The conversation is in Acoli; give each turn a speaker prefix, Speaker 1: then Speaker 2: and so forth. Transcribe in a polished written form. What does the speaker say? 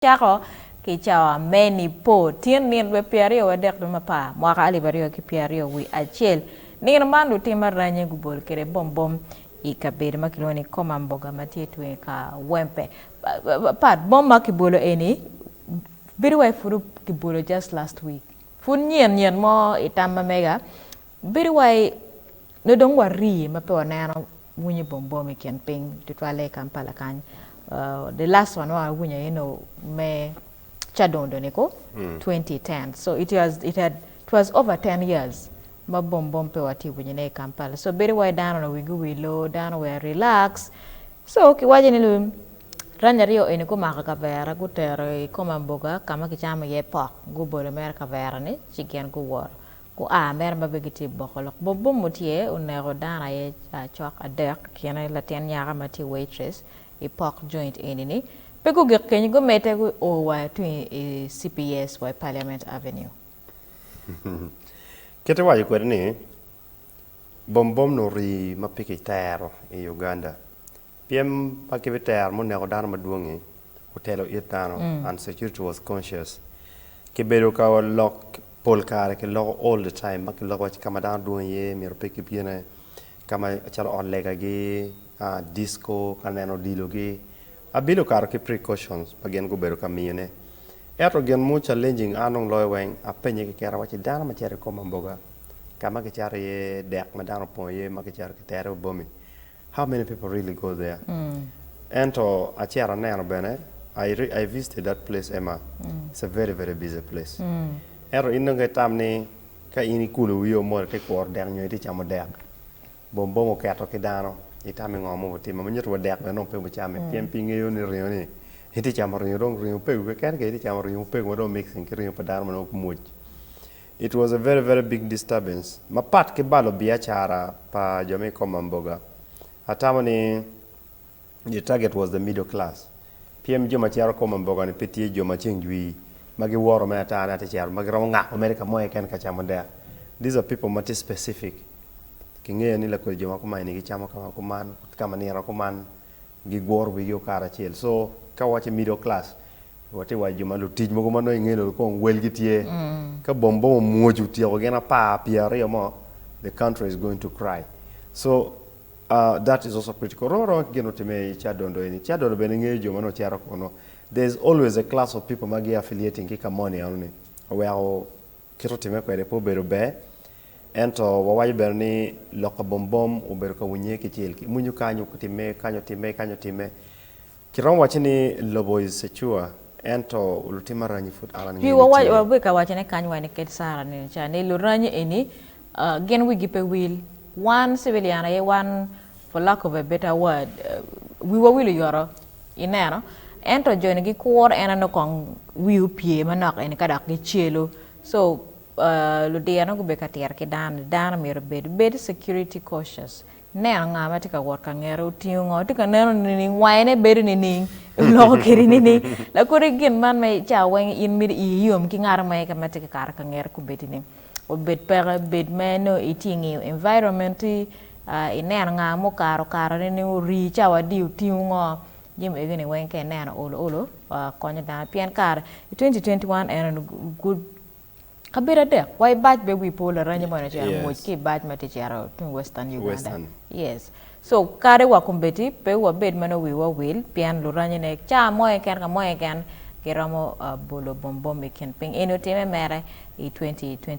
Speaker 1: Cako ki cawa me Nipo, tyen nino dwe 23 dwe me apar, mwaka 2021. Nino man lutim aranyi gubolo kwede bombom i kabedo ma kilwongo ni Komamboga ma tye tung i Kawempe. Pat bom ma kibolo eni bedo wai pud kibolo just last week. Pud nyen nyen mo i tam ma mega bedo wai Nongo dong warii ma pe waneno winyo bombom i kin piny tutwalle i Kampala kany. The last one ma wawinyo aye nongo me Kyadondo ni ko 2010. So it was, it had, it was over 10 years ma bombom pe watye winyone i Kampala. So bedo wai dano onongo wigi owilo, dano were relax. So kiwaco ni ranya aryo eni gumako kavera gutero i Komamboga ka ma kicamo iye pok, gubolo mere kavera-ni ci gin guwoto. Gua mere ma bene gitye i boko lok. Bob tye oneko dano aye cok adek kine latin nyaka ma tye waitress i pok joint eni ni pe gugik kenyo gumedde gu o wa tung i CPS wa i Parliament Avenue.
Speaker 2: Kit iwaco kwede ni bombom ni orii ma pe kitero i Uganda Pyem ma kibitero ma oneko dano madwong-ngi otelo it dano and security was conscious. Kibedo ka lok pol kare kiloko all the time ma kiloko waci ka ma dano dwong iye myero pe kibine, ka ma calo ot legagi, disco, ka neno odilogi. Abili okato ki precautions ma gin gubedo ka miyone. Ento gin mo challenging an dong loyo weng apenye kekena waci dano ma cito i kom amboga ka ma kicato iye dek ma dano opong iye ma kicito kitere bomi How many people really go there? Ento acito aneno bene, I, I visited that place Emma, it's a very very busy place. Ento in dong ka itam ni ka in ikulo wii o mot iti kuro dek nyo iti camo dek, bom bom oketo ki dano, itamo i ngo ma obitimo ma nyuto wa dek bene dong pe obicame pien pe ingeyo ni ringo ni iti camo ringo dong ringo pego keken ka iti camo ringo pego ma dong mixing ki ringo pa dano ma nongo mwoc. It was a very very big disturbance mapat ki balo biacara pa jo me i Komamboga. Atamo ni the target was the middle class pien jo ma cito Komamboga ni pe tye jo ma ceng jwi ma giworo me ata ni atye cito ma giromo ngako mere ka mo keken ka camo dek. These are people ma tye specific kingeyo ni lakodi jo ma kuman ni gicamo ka ma kuman ka ma nino kuman giguro wigi karacel so ka wawaco middle class Watye wa jo ma lutic mogo ma nongo inge lok kong welgi tye. Ka bom bom omwoc otyeko gin apar pyeraryo mo, the country is going to cry. So that is also critical. Rom aroma ki gin mutimme i Kyadondo eni. Kyadondo bene ngeyo jo ma nongo cito kunu. There is always a class of people ma gi affiliating ki ka moni eno ni. Oweko kit otimme kwede pe obedo ber. Ento wawaco bene ni lok pa bom bom obedo ka winye kicel. Mwinyo kany otimme, kany otimme, kany otimme. Kiromo waco ni lobo is secure ento lutim aranyi pud an
Speaker 1: angeyo ni tye. Wabedo ka wacone kany wa ni kit Sarah nino ca ni luranyi eni gin wigi pe wil. Wan civilian aye wan for lack of a better word wiwa wil oyoto ineno ento joni gikuro en nongo kong wi opye manok eni ka dok gicelo so ludiro gubedo ka tiro ki dano ni dano myero obed bed security cautious Ineno nga ma tye ka wot ka ngete, otingo ngo, tye ka neno nining, wayone bedo nining, oloko kwedi nining. Lakodi gin man ma ca weng in myero iyi yom ki ngat mo keken ma tye ka kato ka ngete kombeddi ni obed peke, bed ma nongo itye ngiyo environment-ti, ineno nga mukato okato nining, ori cawa adi, otingo ngo, jami egi ni weng ka ineno olo olo konyo dano pien kare i 2021 eno Kabedo adek, wa i bac be wi po laranye moni ocito ngwec ki i bac ma tye cito tung Western Uganda. Yes. So kadi wa kombeddi pe wabed ma nongo wiwa owil pien luranyene ca mo keken ka mo keken giromo bolo bombom i kin piny. Eni otimme mere i 2021.